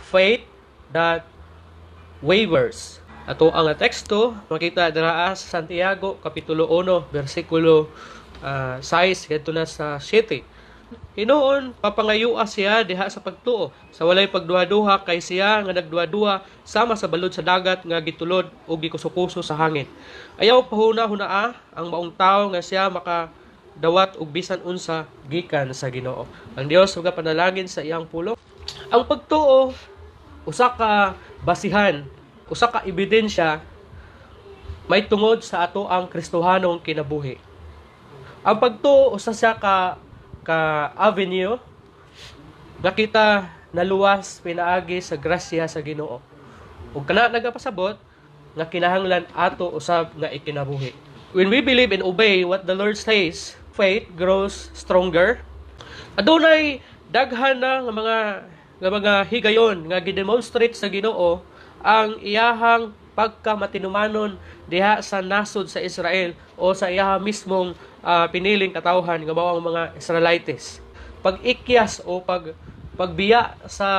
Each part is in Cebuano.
Faith That Wavers. Ato ang teksto makita dira sa Santiago kapitulo 1 bersikulo 6 ngadto na sa 7. Hinuon papangayua siya diha sa pagtuo sa walay pagduha-duha, kay siya nga nagduha-duha sama sa balod sa dagat nga gitulod ug gikusukuso sa hangin. Ayaw pahuna-hunaa ang maong tawo nga siya makadawat og bisan unsa gikan sa Ginoo. Ang Dios magapanalangin sa iyang pulong. Ang pagtuo usa ka basihan, usa ka ebidensya may tungod sa ato ang Kristohanong kinabuhi. Ang pagtuo usa siya ka avenue nga kita naluwas pinaagi sa grasya sa Ginoo. Ug kana nagapasabot nga kinahanglan ato usab nga ikinabuhi. When we believe and obey what the Lord says, faith grows stronger. Adunay daghan na nga mga higayon nga gidemonstrate sa Ginoo ang iyahang pagkamatinumanon diha sa nasod sa Israel o sa iyaha mismong piniling katawhan nga mao ang mga Israelites. Pag-ikyas o pagbiya sa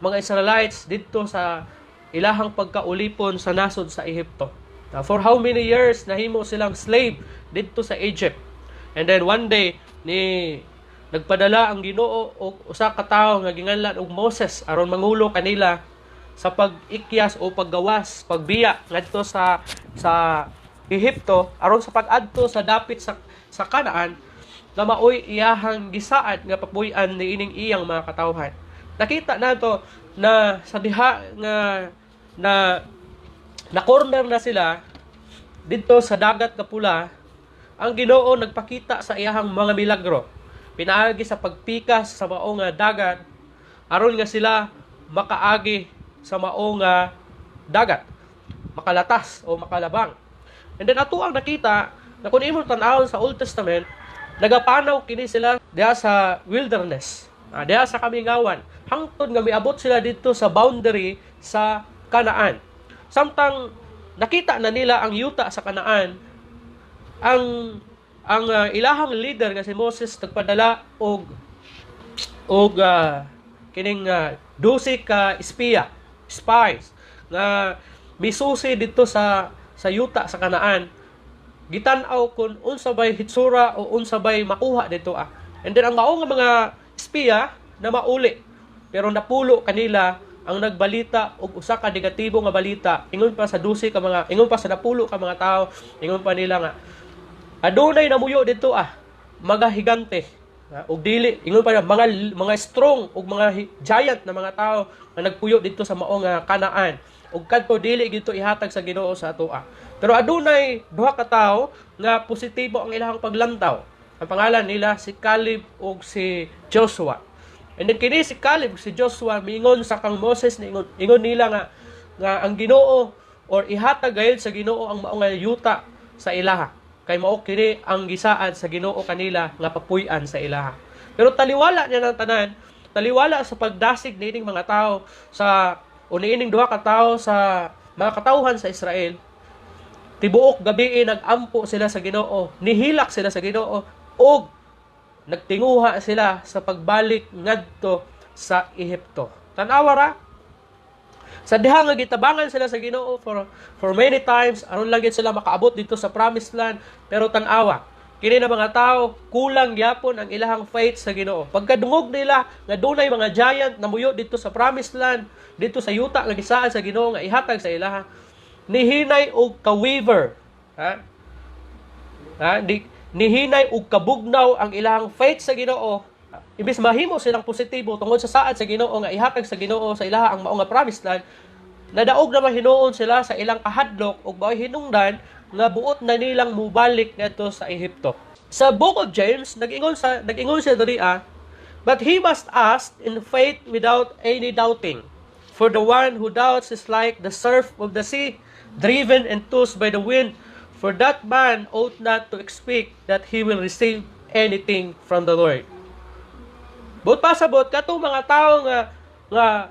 mga Israelites didto sa ilahang pagkaulipon sa nasod sa Ehipto. For how many years nahimo silang slave didto sa Egypt. And then one day ni nagpadala ang Ginoo og usa ka tawo nga ginganlan og Moses aron mangulo kanila sa pag-ikyas o paggawas, pagbiya ngadto sa Ehipto aron sa pag-adto sa dapit sa Kanaan na maoy iyahang gisaad nga papuy-an niining iyang mga katawhan. Nakita nato na sa diha nga na na corner na sila didto sa Dagat nga Pula, ang Ginoo nagpakita sa iyahang mga milagro pinaagi sa pagpikas sa mao nga dagat aron nga sila makaagi sa mao nga dagat, makalatas o makalabang. And then ato ang nakita na kung imong tan-awon sa Old Testament, nagapanaw kini sila diha sa wilderness, diha sa kamingawan, hangtod nga miabot sila didto sa boundary sa Kanaan. Samtang nakita na nila ang yuta sa Kanaan, ang ilahang leader nga si Moses nagpadala og kining 12 ka espiya, spies nga misusi didto sa yuta sa Kanaan, gitan-aw kung unsa bay hitsura o unsa bay makuha didto ah. And then ang mao nga mga espiya na mauli, pero napulo kanila ang nagbalita og usa ka negatibo nga balita. Ingon pa sa 12 ka mga, ingon pa sa napulo ka mga tawo, ingon pa nila nga adunay namuyo didto ah, mga higante. Ug dili, ingon pa nila, mga strong ug mga giant na mga tao nga nagpuyo didto sa mao nga Kanaan ug kadto dili gito ihatag sa Ginoo sa atoa. Pero adunay duha ka tawo nga positibo ang ilahang paglantaw. Ang pangalan nila si Caleb ug si Joshua. And then kini si Caleb ug si Joshua miingon sa kang Moses, niingon, ingon nila nga ang Ginoo or ihatag gayud sa Ginoo ang mao nga yuta sa ilaha kay mao kini ang gisaad sa Ginoo kanila nga papuy-an sa ilaha. Pero taliwala niya ng tanan, taliwala sa pagdasig niining mga tao sa o niining duha ka tawo sa mga katawhan sa Israel, tibuok gabi nag-ampo sila sa Ginoo, nihilak sila sa Ginoo ug nagtinguha sila sa pagbalik ngadto sa Ehipto. Tan-awa ra sa diha nga gitabangan sila sa Ginoo for many times aron lang gid sila makaabot didto sa promised land. Pero tan-awa kini na mga tao, kulang gyapon ang ilahang faith sa Ginoo. Pagkadungog nila nga dunay mga giant na muyo didto sa promised land, didto sa yuta nga gisaad sa Ginoo nga ihatag sa ilaha, nihinay og ka-waver, ha ha di, nihinay og kabugnaw ang ilahang faith sa Ginoo. Imbes mahimo silang positibo tungod sa saad sa Ginoo nga ihatag sa Ginoo sa ilaha ang mao nga promised land, nadaog na mahinuon sila sa ilang kahadlok ug mao'y hinungdan nga buot na nilang mubalik ngadto sa Ehipto. Sa Book of James, nag-ingon siya diri ah, "But he must ask in faith without any doubting. For the one who doubts is like the surf of the sea, driven and tossed by the wind. For that man ought not to expect that he will receive anything from the Lord." Buot pasabot, katong mga tao nga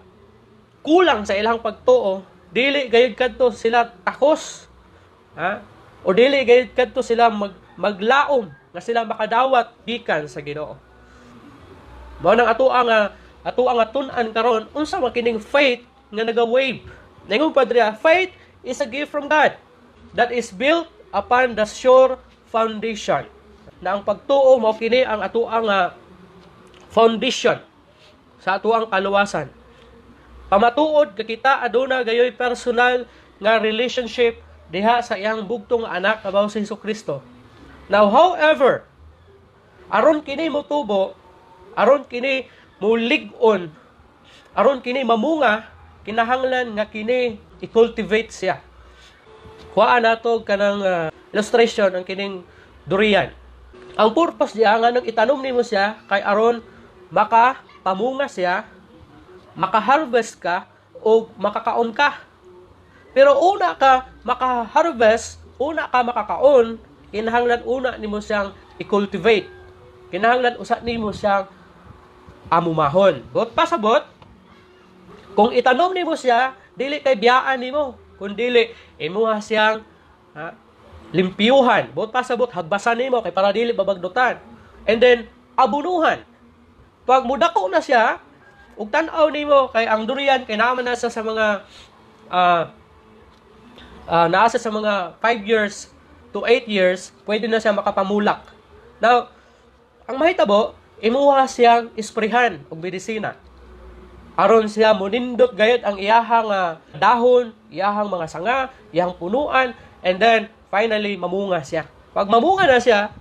kulang sa ilang pagtuo, dili gayud kadto sila takos. Ha? O dili gayud kadto sila maglaom nga sila makadawat gikan sa Ginoo. Mao nang ato ang Ato ang atun-an karon, unsa man kining faith nga naga-wave. Ningon pa diri, faith is a gift from God that is built upon the sure foundation. Na ang pagtuo mao kini ang atoang foundation sa atoang kaluwasan. Pamatuod ka kita aduna gayoy personal nga relationship diha sa iyang bugtong anak abaw si Kristo. Now, however, aron kini motubo, aron kini mulig-on, aron kini mamunga, kinahanglan nga kini i-cultivate siya. Kuhaan nato kanang illustration ang kining durian. Ang purpose diya nga nang itanom nimo siya kay aron makapamunga siya, maka-harvest ka o makakaon ka. Pero una ka maka-harvest, una ka makakaon, kinahanglan una nimo siyang i-cultivate. Kinahanglan usa nimo siyang amumahon. Buot pasabot, kung itanom nimo siya, dili kay biyaan nimo, kun dili imuha siyang limpyuhan. Buot pasabot, hagbasan nimo kay para dili babagdutan. And then abunuhan. Pag mudako na siya, ug tan-aw nimo kay ang durian kay naa man na sa mga 5 years to 8 years, pwede na siya makapamulak. Now, ang mahitabo, imuha siyang isprehan og medisina. Aron siya munindot gayud ang iyahang dahon, iyahang mga sanga, iyahang punuan, and then finally mamunga siya. Pag mamunga na siya,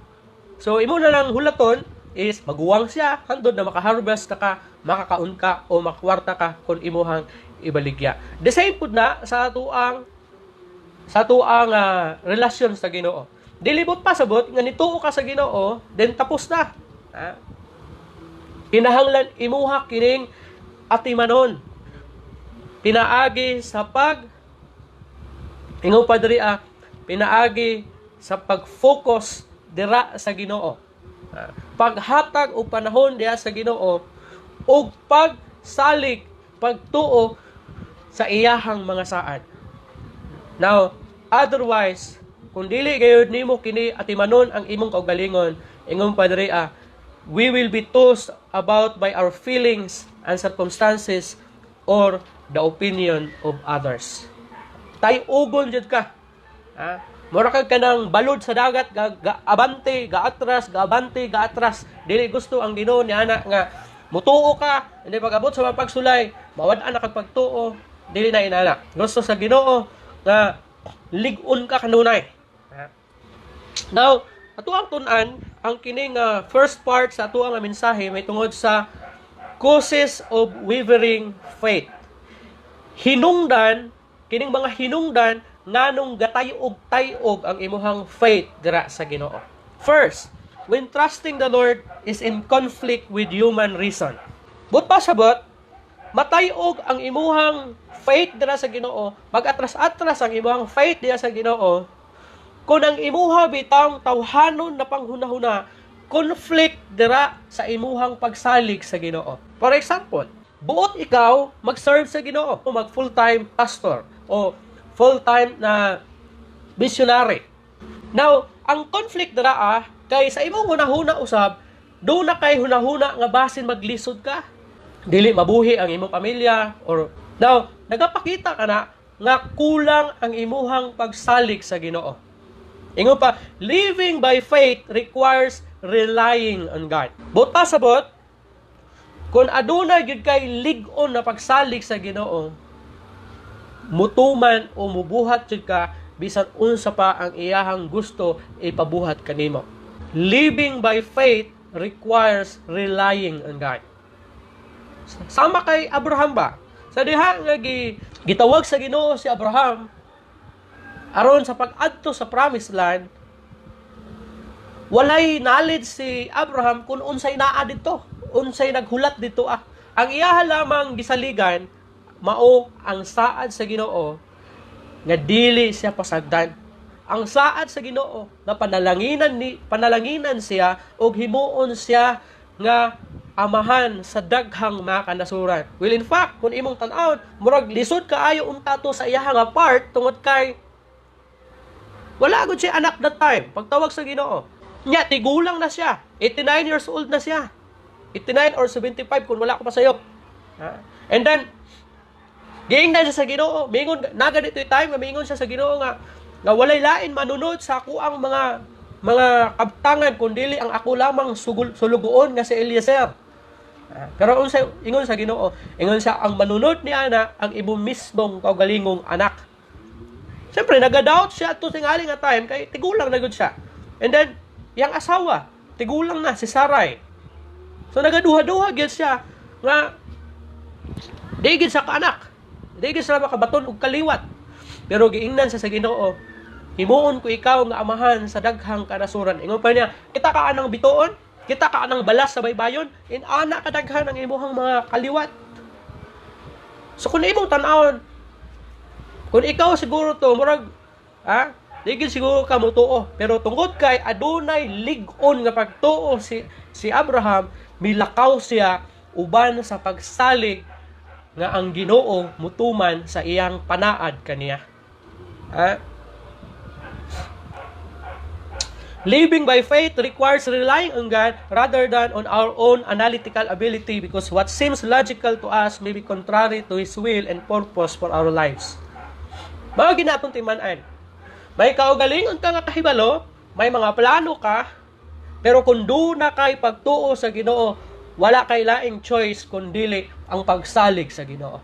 so imo na lang hulaton is maguwang siya hangtod na makaharvest ka, makakaon ka o makwarta ka kung imuhang ibaligya. The same pud na sa atuang relasyon sa Ginoo. Dili buot pasabot nga nituo ka sa Ginoo, then tapos na. Ha? Kinahanglan imuha kining atimanon. Pinaagi sa pag ingon pa diri pinaagi sa pag-focus dira sa Ginoo. Paghatag og panahon diha sa Ginoo ug pagsalig, pagtuo sa iyahang mga saad. Now, otherwise, kung dili gayud nimo kini atimanon ang imong kaugalingon, ingon pa diri we will be tossed about by our feelings and circumstances or the opinion of others. Tay-ugon jud ka. Ha? Mura kag kanang balod sa dagat, ga, ga abante, ga atras, ga abante, ga atras. Dili gusto ang Ginoo ni ana nga mutuo ka, hindi pag-abot sa mga pagsulay, mawad-an na kag pagtuo, dili na inana. Gusto sa Ginoo nga lig-on ka kanunay. Ha? Now, ato ang tun-an ang kining first part sa ato ang mensahe may tungod sa causes of wavering faith. Hinungdan, kining mga hinungdan nganong gatayog-tayog ang imuhang faith dira sa Ginoo. First, when trusting the Lord is in conflict with human reason. Buot pasabot, matayog ang imuhang faith dira sa Ginoo, mag-atras-atras ang imuhang faith dira sa Ginoo, kung ang imuha bitang tawhanon na panghunahuna conflict dira sa imuhang pagsalig sa Ginoo. For example, buot ikaw mag-serve sa Ginoo, mag full-time pastor o full-time na missionary. Now, ang conflict dira kay sa imong hunahuna usab, duna kay hunahuna nga basin maglisod ka. Dili mabuhi ang imong pamilya or now nagapakita ka na nga kulang ang imuhang pagsalig sa Ginoo. Ingon pa, living by faith requires relying on God. Buot pasabot, kung aduna gyud kay lig-on na pagsalig sa Ginoo, mutuman o mubuhat jud ka bisan unsa pa ang iyahang gusto ipabuhat kanimo. Living by faith requires relying on God. Sama kay Abraham ba? Sa diha nga gitawag sa Ginoo si Abraham aron sa pag-adto sa promised land, walay knowledge si Abraham kung unsay naa didto, unsay naghulat didto ah. Ang iyaha lamang gisaligan mao ang saad sa Ginoo nga dili siya pasagdan. Ang saad sa Ginoo nga panalanginan siya ug himuon siya nga amahan sa daghang mga kanasuran. Well, in fact, kung imong tan-awon, murag lisod kaayo unta to sa iyaha nga part tungod kay wala gud siya anak that time pagtawag sa Ginoo. Nya tigulang na siya. 89 years old na siya. 89 or 75 kung wala ko pasayop. Ha? And then giingnan siya sa Ginoo, mingon naga dito time nga mingon siya sa Ginoo nga nga walay lain manunod sa ako ang mga mga kabtangan kun dili ang ako lamang sulugoon nga si Eliezer. Ah, pero unsa ingon sa Ginoo? Ingon siya, ang manunod ni ana ang imong mismong kaugalingong anak. Siyempre naga-doubt siya ato tingali nga time kay tigulang na gud siya. And then yang asawa, tigulang na si Sarai. So nagaduha-duha gyud siya nga di gid sa kaanak. Di gid sila makabaton og kaliwat. Pero giingnan siya sa Ginoo, himuon ko ikaw nga amahan sa daghang kanasuran. Ingon pa niya, kita ka anang bituon, kita ka anang balas sa baybayon, in-ana kadaghan ang imuhang mga kaliwat. So kung imong tan-awon, kung ikaw siguro to, murag, ha? Di gid siguro ka motuo. Pero tungod kay adunay lig-on nga pagtuo si si Abraham, milakaw siya uban sa pagsalig nga ang Ginoo mutuman sa iyang panaad kaniya. Ha? Living by faith requires relying on God rather than on our own analytical ability because what seems logical to us may be contrary to His will and purpose for our lives. Mao ginatong timan-an. May kaugalingon ka nga kahibalo, may mga plano ka, pero kung duna kay pagtuo sa Ginoo, wala kay laing choice kun dili ang pagsalig sa Ginoo.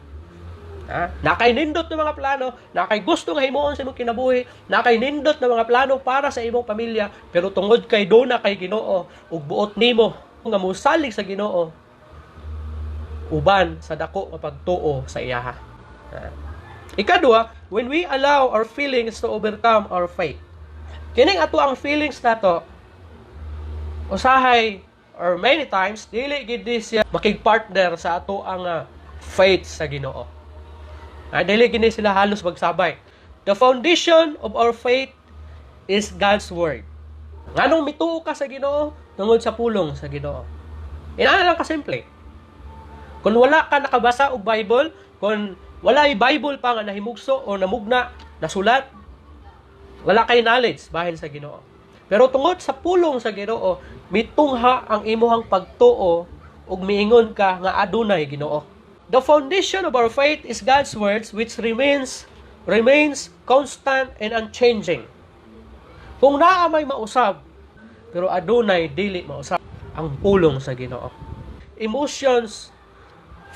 Ha? Nakay nindot ng mga plano, nakay gusto nga himuon sa imong kinabuhi, nakay nindot ng mga plano para sa imong pamilya, pero tungod kay duna kay Ginoo ug buot nimo nga mosalig sa Ginoo uban sa dako nga pagtuo sa iyaha. Ha? Ikaduha, when we allow our feelings to overcome our faith. Kining ato ang feelings nato usahay or many times dili gid siya makig-partner sa ato ang faith sa Ginoo. Dili gini sila halos magsabay. The foundation of our faith is God's word. Nganong mituo ka sa Ginoo? Tungod sa pulong sa Ginoo. Inana lang kasimple. Kung wala ka nakabasa og Bible, kung wala Bible pa nga nahimugso o namugna, nasulat, wala kay knowledge bahin sa Ginoo. Pero tungod sa pulong sa Ginoo, mitungha ang imuhang pagtuo ug miingon ka nga adunay Ginoo. The foundation of our faith is God's words, which remains constant and unchanging. Kung naa may mausab, pero adunay dili mausab ang pulong sa Ginoo. Emotions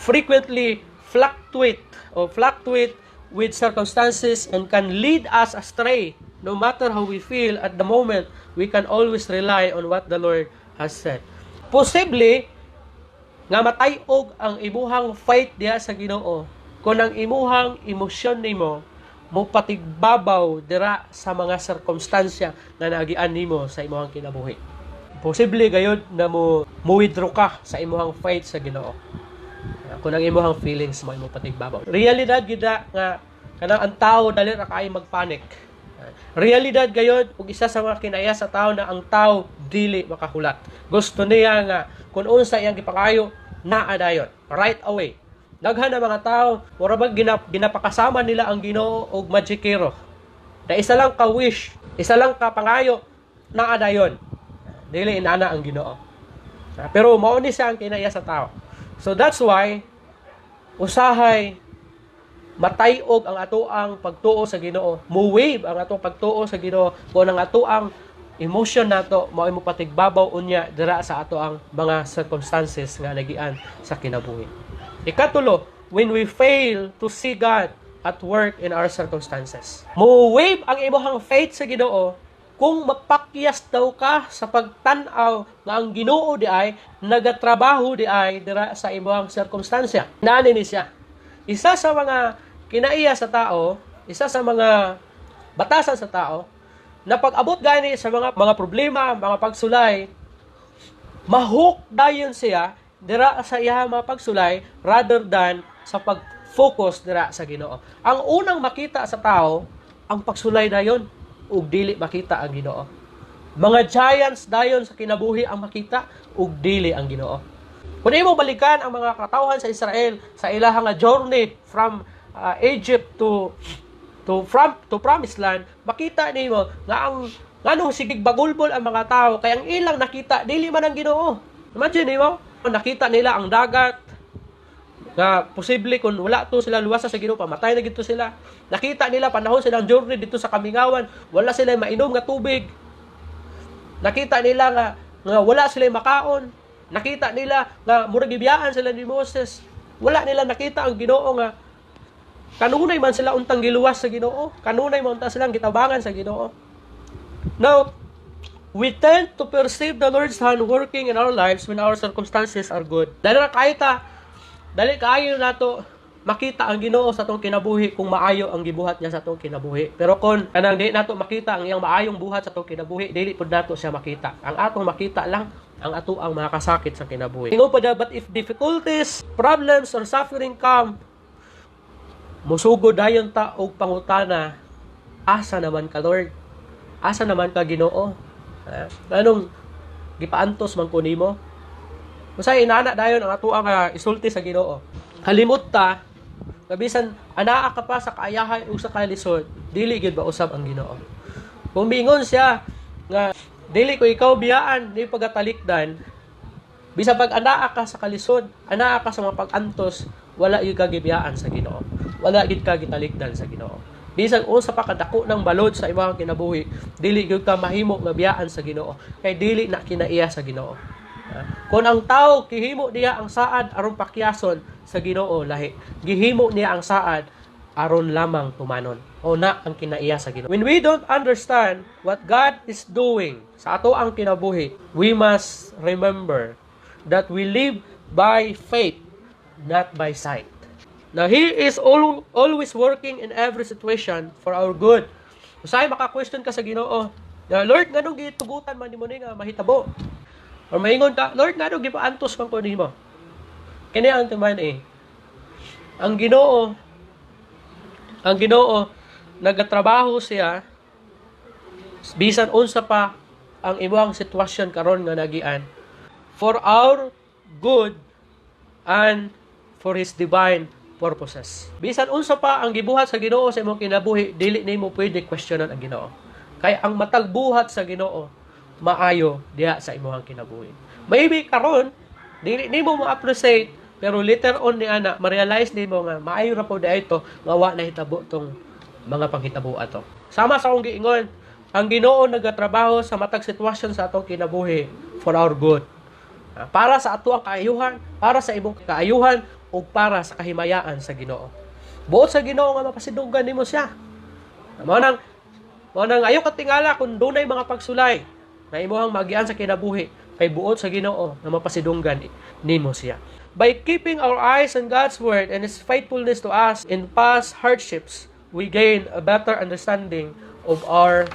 frequently fluctuate or fluctuate with circumstances and can lead us astray. No matter how we feel at the moment, we can always rely on what the Lord has said. Posible nga matay-og ang imuhang faith diha sa Ginoo kung ang imuhang emosyon nimo mopatigbabaw dira sa mga sirkumstansya nga naagian nimo sa imuhang kinabuhi. Posible gayod na mo withdraw ka sa imuhang faith sa Ginoo kung ang imuhang feelings mo imo patigbabaw. Realidad gid nga kanang ang tao dali ra kaayo magpanic. Realidad gayod ug isa sa mga kinaya sa tao na ang tao dili makahulat. Gusto niya nga kung unsa iyang gipangayo, naa dayon right away. Daghan na mga tao, mura bag ginapakasama nila ang Ginoo og magikero. Na isa lang ka wish, isa lang ka pangayo, naa dayon. Dili inana ang Ginoo. Pero mao ni siya ang kinaya sa tao. So that's why usahay matay-og ang atoang pagtuo sa Ginoo, mo-wave ang atong pagtuo sa Ginoo kung ang atoang emotion nato mao mo patigbabaw unya dira sa ato ang mga circumstances nga nagian sa kinabuhi. Ikatulo, when we fail to see God at work in our circumstances. Mo-wave ang imong faith sa Ginoo kung mapakyas daw ka sa pagtan-aw nga ang Ginoo di ay nagatrabaho di ay dira sa imong sirkumstansya. Nani ni siya. Isa sa mga kinaiya sa tao, isa sa mga batasan sa tao, na pag-abot gani sa mga mga problema, mga pagsulay, mahook dayon siya dira sa iya mga pagsulay rather than sa pag-focus dira sa Ginoo. Ang unang makita sa tao, ang pagsulay dayon ug dili makita ang Ginoo. Mga giants dayon sa kinabuhi ang makita ug dili ang Ginoo. Kung imo balikan ang mga katawhan sa Israel sa ilahang nga journey from Egypt to from to Promised Land, makita nimo nga ang nganong sigig bagulbol ang mga tao kay ang ilang nakita dili man ang Ginoo. Imagine nimo, nakita nila ang dagat, Nga posible kung wala to sila luwasa sa Ginoo, pamatay na gito sila. Nakita nila panahon silang journey dito sa kamingawan, wala sila mainom nga tubig. Nakita nila nga wala sila makaon. Nakita nila nga murag gibiyaan sila ni Moses. Wala nila nakita ang Ginoo nga kanunay man sila untang giluwas sa Ginoo. Kanunay man unta silang gitabangan sa Ginoo. Now, we tend to perceive the Lord's hand working in our lives when our circumstances are good. Dali ra kaayo ta, dali kaayo nato makita ang Ginoo sa atong kinabuhi kung maayo ang gibuhat niya sa atong kinabuhi. Pero kung kanang di nato makita ang iyang maayong buhat sa atong kinabuhi, dili pud nato siya makita. Ang atong makita lang ang ato ang mga kasakit sa kinabuhi. Ingon pa niya, "But if difficulties, problems or suffering come, musugod dayon ta og pangutana, 'Asa naman ka, Lord? Asa naman ka, Ginoo? Ha? Anong gipaantos man ko nimo?'" Usahay inana dayon ang ato ang isulti sa Ginoo. Kalimot ta nga bisan anaa ka pa sa kaayahay ug sa kalisod, dili gyud ba usab ang Ginoo. Kung miingon siya nga dili ko ikaw biyaan ni pagatalikdan, bisan pag anaa ka sa kalisod, anaa ka sa mga pag-antos, wala gyud ka gibiyaan sa Ginoo. Wala gyud ka gitalikdan sa Ginoo. Bisan unsa pa kadako ng balod sa imong kinabuhi, dili gyud ka mahimo nga biyaan sa Ginoo kay dili na kinaiya sa Ginoo. Ha? Kung ang tao gihimo niya ang saad aron pakyason, sa Ginoo lahi. Gihimo niya ang saad aron lamang tumanon. O na ang kinaiya sa Ginoo. When we don't understand what God is doing sa ato ang kinabuhi, we must remember that we live by faith, not by sight. Now, He is always working in every situation for our good. Usahay maka-question ka sa Ginoo. Na, "Lord, nganong gitugutan man nimo ni nga mahitabo?" Or maingon ka, "Lord, nganong gipaantos man ko nimo?" Kini ang timan eh. Ang Ginoo nagatrabaho siya bisan unsa pa ang imong sitwasyon karon nga nagian for our good and for His divine purposes. Bisan unsa pa ang gibuhat sa Ginoo sa imong kinabuhi, dili nimo pwede questionan ang Ginoo. Kay ang matag buhat sa Ginoo maayo diha sa imong kinabuhi. Maybe karon dili nimo mo appreciate, pero later on ni ana ma-realize nimo nga maayo ra pod ito nga wa nahitabo tong mga panghitabo ato. Sama sa akong giingon, ang Ginoo nagatrabaho sa matag sitwasyon sa atong kinabuhi for our good. Para sa ato ang kaayuhan, para sa imong kaayuhan ug para sa kahimayaan sa Ginoo. Buot sa Ginoo nga mapasidunggan nimo siya. Mao nang ayaw katingala kung dunay mga pagsulay na imuhang magian sa kinabuhi kay buot sa Ginoo nga mapasidunggan nimo siya. By keeping our eyes on God's word and His faithfulness to us in past hardships, we gain a better understanding of our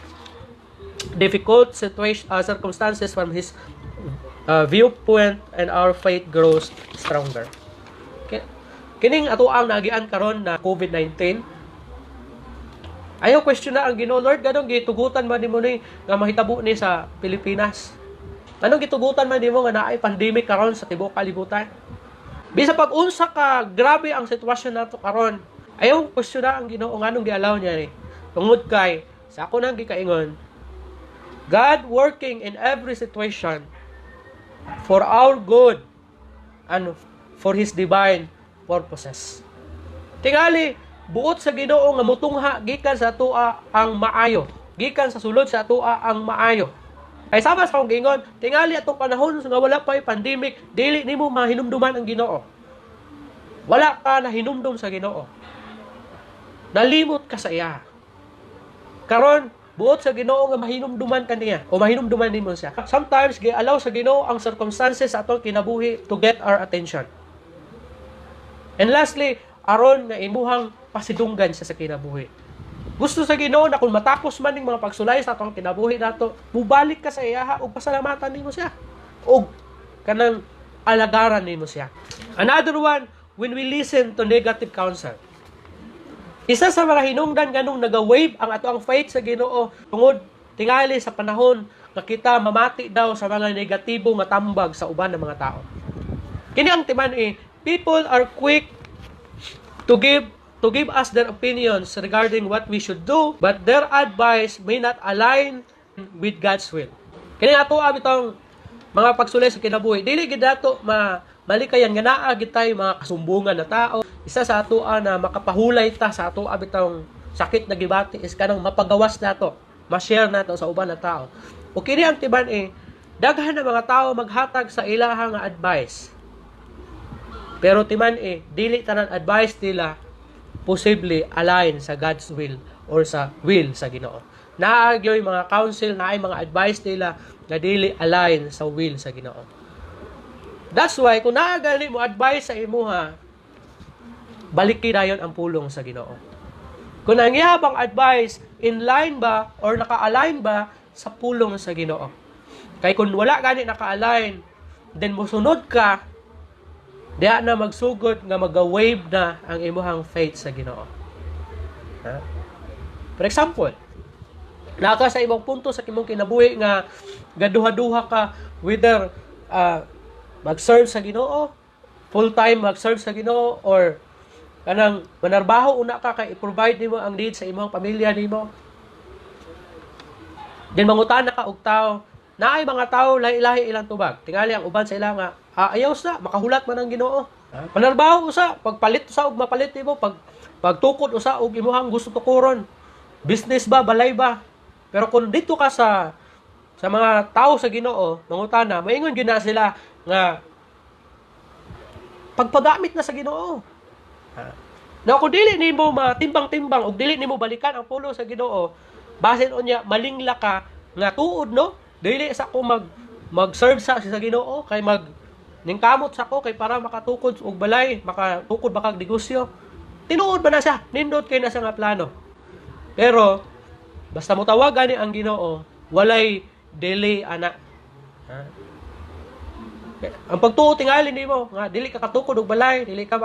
difficult situation, circumstances from His viewpoint and our faith grows stronger. Kining ato ang nagian karon na COVID-19, ayaw question na ang Ginoo, "Lord, ganong gitugutan man nimo ni nga mahitabo ni sa Pilipinas? Anong gitugutan man nimo nga naay pandemic karon sa tibuok kalibutan?" Bisa pag unsa ka grabe ang sitwasyon nato karon, ayaw question na ang Ginoo nganong gi-allow niya ni. Tungod kay sa ako nang gikaingon, God working in every situation for our good and for His divine purposes. Tingali, buot sa Ginoo nga mutungha gikan sa atoa ang maayo. Gikan sa sulod sa atoa ang maayo. Kay sama sa akong giingon, tingali atong panahon nga wala pa pandemic, dili nimo mahinumduman ang Ginoo. Wala ka nahinumdum sa Ginoo. Nalimot ka sa iya. Karon, buot sa Ginoo nga mahinumduman ka niya o mahinumduman nimo siya. Sometimes gi-allow sa Ginoo ang circumstances sa atong kinabuhi to get our attention. And lastly, aron nga imuhang pasidunggan siya sa kinabuhi. Gusto sa Ginoo na kung matapos man ning mga pagsulay sa atong kinabuhi nato, mubalik ka sa iyaha ug pasalamatan nimo siya. Ug kanang alagaran nimo siya. Another one, when we listen to negative counsel. Isa sa mga hinungdan ganong naga-wave ang ato ang faith sa Ginoo tungod tingali sa panahon nga kita mamati daw sa mga negatibo nga tambag sa uban ng mga tao. Kini ang timan eh, people are quick to give us their opinions regarding what we should do, but their advice may not align with God's will. Kini ato bitong mga pagsulay sa kinabuhi, dili gid nato ma Malikayan nga naa gid tay mga kasumbungan na tao. Isa sa atoa na makapahulay ta sa atoa bitawng sakit na gibati is kanang mapagawas nato, ma-share nato sa uban na tao. O kini ang tiban eh, daghan na mga tao maghatag sa ilaha nga advice. Pero timan eh, dili tanan advice nila posible align sa God's will or sa will sa Ginoo. Naa gyoy mga counsel, naay mga advice nila na dili align sa will sa Ginoo. That's why kung naa gani mo advice sa imuha, baliki dayon ang pulong sa Ginoo. Kung ang iya bang advice in line ba or naka-align ba sa pulong sa Ginoo. Kay kung wala gani naka-align, then mosunod ka, diha na magsugod nga maga-wave na ang imuhang faith sa Ginoo. Ha? For example, naa ka sa imong punto sa imong kinabuhi nga gaduha-duha ka whether mag-serve sa Ginoo, full-time mag-serve sa Ginoo, or kanang manarbaho una ka kay i-provide nimo ang needs sa imong pamilya nimo. Then mangutana ka og tao, naay mga tao lahi-lahi ilang tubag. Tingali ang uban sa ila nga, "Ayaw sa makahulat man ang Ginoo. Panarbaho usa, pagpalit usa og mapalit nimo, pagtukod usa og imuhang gusto tukuron. Business ba, balay ba?" Pero kung dito ka sa mga tao sa Ginoo, mangutana, maingon gyud na sila nga pagpagamit na sa Ginoo. Ha? Na kung dili nimo matimbang-timbang og dili nimo balikan ang pulong sa Ginoo, basin unya malingla ka nga tuod, no, dili sa ko mag-serve sa Ginoo kay mag ningkamot sa ko kay para makatukod og balay, makatukod ba kag negosyo. Tinuod ba na siya? Nindot kay na siya nga plano. Pero basta mo tawagan ni ang Ginoo, walay delay ana. Ha? Ang pagtuo tingali nimo nga dili ka katukod og balay, dili ka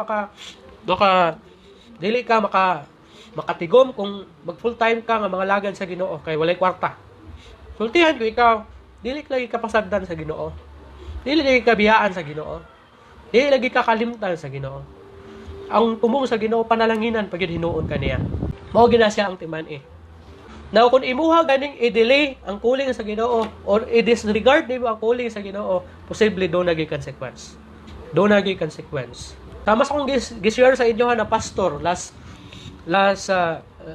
makatigom kung mag full time ka nga mga lagad sa Ginoo kay walay kwarta. Sultihan ko ikaw, dili ka lagi kapasagdan sa Ginoo. Dili lagi ka biyaan sa Ginoo. Dili lagi ka kalimtan sa Ginoo. Ang tumong sa Ginoo, panalanginan pag hinuon kaniya. Mao gina siya ang timan eh. Now, kung imuha ganing i-delay ang calling sa Ginoo or i-disregard nimo ang calling sa Ginoo, posible duna gyud consequence. Duna gyud consequence. Tama sa akong gishare sa inyo na pastor last last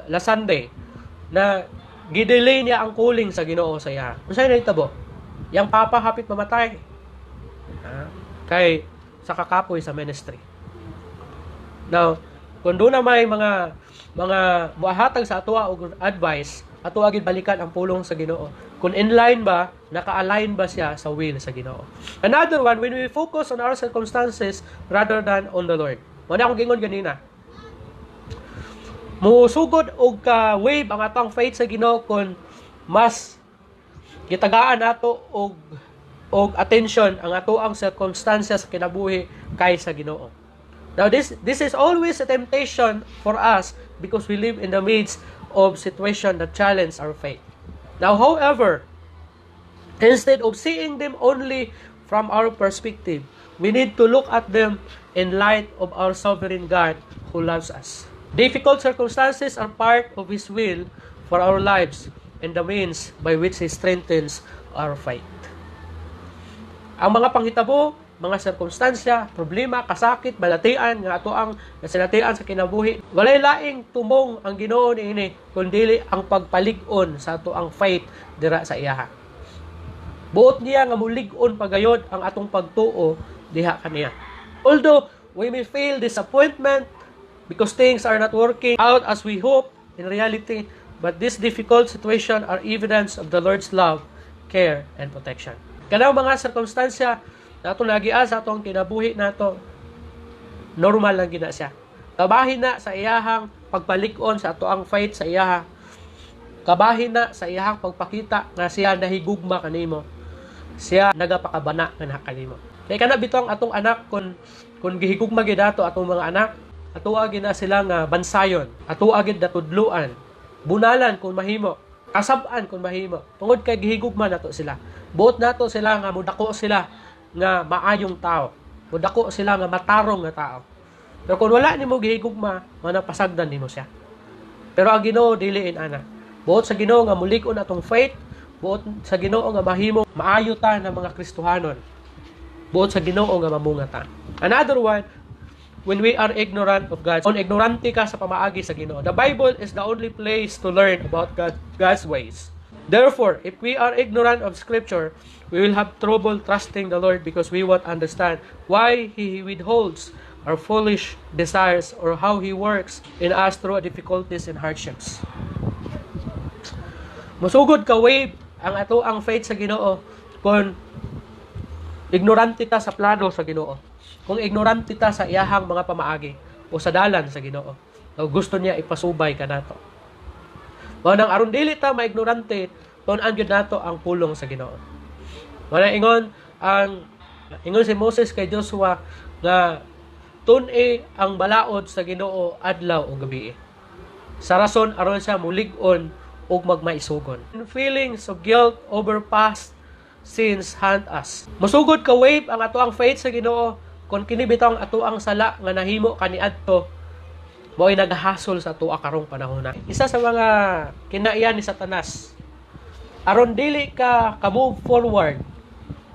last Sunday na gidelay niya ang calling sa Ginoo sa iya. Unsay nahitabo? Yang papa hapit mamatay. Ha? Kay sa kakapoy sa ministry. Now, kung duna may mga muahatag sa atoa og advice, ato agid balikan ang pulong sa Ginoo. Kung inline ba, naka-align ba siya sa will sa Ginoo. Another one, when we focus on our circumstances rather than on the Lord. Mao na akong gingon ganina. Musugod og ka wave ang atong faith sa Ginoo kung mas gitagaan nato og attention ang atoang circumstances sa kinabuhi kaysa Ginoo. Now, this is always a temptation for us because we live in the midst of situation that challenge our faith. Now, however, instead of seeing them only from our perspective, we need to look at them in light of our sovereign God who loves us. Difficult circumstances are part of His will for our lives and the means by which He strengthens our faith. Ang mga panghitabo, mga sirkumstansya, problema, kasakit, balatian nga ato ang nasinatian sa kinabuhi, walay laing tumong ang Ginoo niini kundi ang pagpalig-on sa ato ang faith dira sa iyaha. Buot niya nga mulig-on pagayod ang atong pagtuo diha kaniya. Although we may feel disappointment because things are not working out as we hope in reality, but this difficult situation are evidence of the Lord's love, care, and protection. Kanang mga sirkumstansya na atong nagia sa atong kinabuhi nato, normal lang gina siya. Kabahin na sa iyahang pagpalig-on sa ato ang faith sa iyaha. Kabahin na sa iyahang pagpakita nga siya nahigugma kanimo. Siya nagapakabana nga kanimo. Kay kana bitong atong anak, kung gihigugma gid ato atong mga anak, atoa gid na sila nga bansayon, atoa gid natudluan, bunalan kung mahimo, kasab-an kung mahimo. Tungod kay gihigugma nato sila. Buot nato sila nga mudako sila nga maayong tao. Mudako sila nga matarong nga tao. Pero kung wala nimo gihigugma, manapasagdan nimo siya. Pero ang Ginoo dili in ana. Buot sa Ginoo nga mulig-on atong faith, buot sa Ginoo nga mahimo maayo ta ng mga Kristohanon. Buot sa Ginoo nga mamunga ta. Another one, when we are ignorant of God. Kung ignorante ka sa pamaagi sa Ginoo. The Bible is the only place to learn about God's ways. Therefore, if we are ignorant of Scripture, we will have trouble trusting the Lord because we won't understand why He withholds our foolish desires or how He works in us through difficulties and hardships. Musugod ka wave ang ato ang faith sa Ginoo kung ignorante ta sa plano sa Ginoo. Kung ignorante ta sa iyahang mga pamaagi o sa dalan sa Ginoo. O gusto niya ipasubay kanato. Mao nang aron dili ta maignorante, tun-an gyud nato ang pulong sa Ginoo. Mao na ingon si Moses kay Joshua nga tun-i ang balaod sa Ginoo adlaw o gabi. Sa rason aron siya mulig-on ug magmaisugon. Feelings of guilt over past sins haunt us. Musugod ka wave ang ato ang faith sa Ginoo kung kini bitaw ang ato ang sala nga nahimo kaniadto mao'y naghasol sa atoa karong panahon na. Isa sa mga kinaiyan ni Satanas aron dili ka ka move forward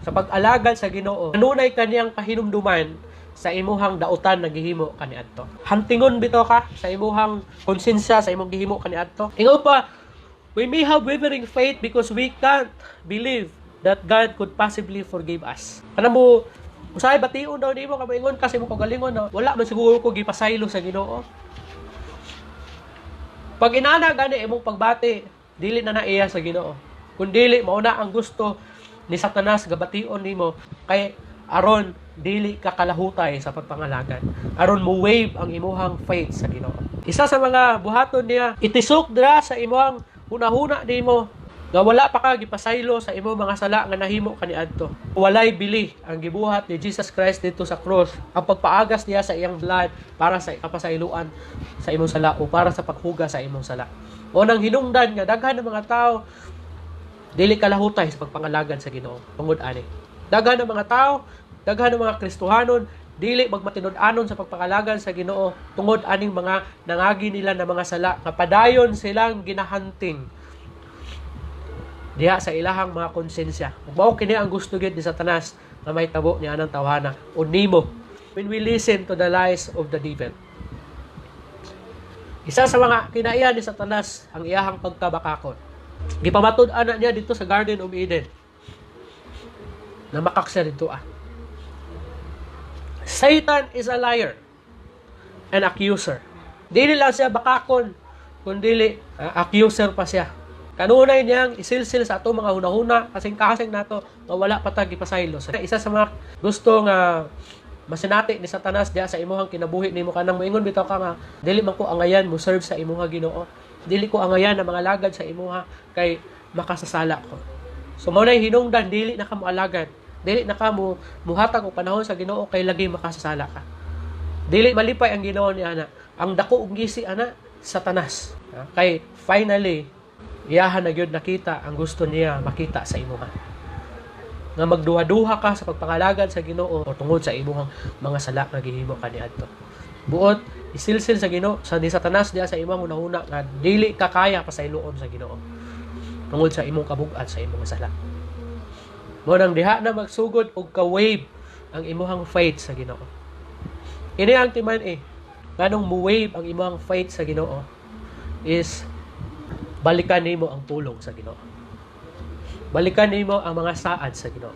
sa pag-alagad sa Ginoo, kanunay kaniyang pahinumduman sa imuhang dautan nga gihimo kaniadto. Hantingon bitaw ka sa imuhang konsensya sa imong gihimo kaniadto. Ingon pa, we may have wavering faith because we can't believe that God could possibly forgive us. Kana mo usahay bation daw nimo ka moingon ka sa imong kaugalingon no, "Wala man siguro ko gipasaylo sa Ginoo." Pag inana gani imong pagbati, dili na na iya sa Ginoo. Kung dili mao na ang gusto ni Satanas gabation nimo kay aron dili ka kalahutay sa pagpangalagad. Aron mo wave ang imuhang faith sa Ginoo. Isa sa mga buhaton niya, itisok dira sa imuhang hunahuna nimo nga wala pa ka gipasaylo sa imong mga sala nga nahimo kaniadto. Walay bili ang gibuhat ni Jesus Christ dito sa cross, ang pagpaagas niya sa iyang blood para sa kapasayloan sa imong sala o para sa paghugas sa imong sala. O nang hinungdan nga daghan ng mga tao dili kalahutay sa pagpangalagad sa Ginoo tungod ani. Daghan ng mga tao, daghan ng mga Kristohanon dili magmatinud-anon sa pagpangalagad sa Ginoo tungod aning mga nangagi nila na mga sala nga padayon silang ginahunting diha sa ilahang mga konsensya. Ug mao kini ang gusto gyud ni Satanas nga mahitabo ni anang tawhana o nimo when we listen to the lies of the devil. Isa sa mga kinaiyan ni Satanas ang iyahang pagkabakakon. Gipamatud-an na niya dito sa Garden of Eden. Namakak siya dito ah. Satan is a liar and accuser. Dili lang siya bakakon, kundi accuser pa siya. Kanunay niyang isilsil sa ato mga hunahuna, kasing-kasing nato nga wala pa ta gipasaylo. Isa sa mga gusto nga masinati ni Satanas diha sa imuhang kinabuhi nimo, kanang moingon bitaw ka nga dili man ko angayan mo serve sa imuha, Ginoo. Dili ko angayan na mga lagad sa imuha kay makasasala ko. So mao nay hinungdan dili na ka moalagad. Dili na ka mo muhatag og panahon sa Ginoo kay lagi makasasala ka. Dili malipay ang Ginoo ni ana. Ang dako og ngisi ana, Satanas. Kay finally iyahan na gyud nakita ang gusto niya makita sa imuha. Nga magduha-duha ka sa pagpangalagad sa Ginoo o tungod sa imuhang mga sala nga gihimo kaniadto. Buot isilsil sa Ginoo sa ni Satanas diha sa imong hunahuna nga dili ka kaya pasayloon sa Ginoo tungod sa imong kabug-at sa imong sala. Mo nang diha na magsugod og ka-wave ang imuhang faith sa Ginoo. Kini ang timan eh. Nganong mo-wave ang imuhang faith sa Ginoo is balikan nimo ang pulong sa Ginoo. Balikan nimo ang mga saad sa Ginoo.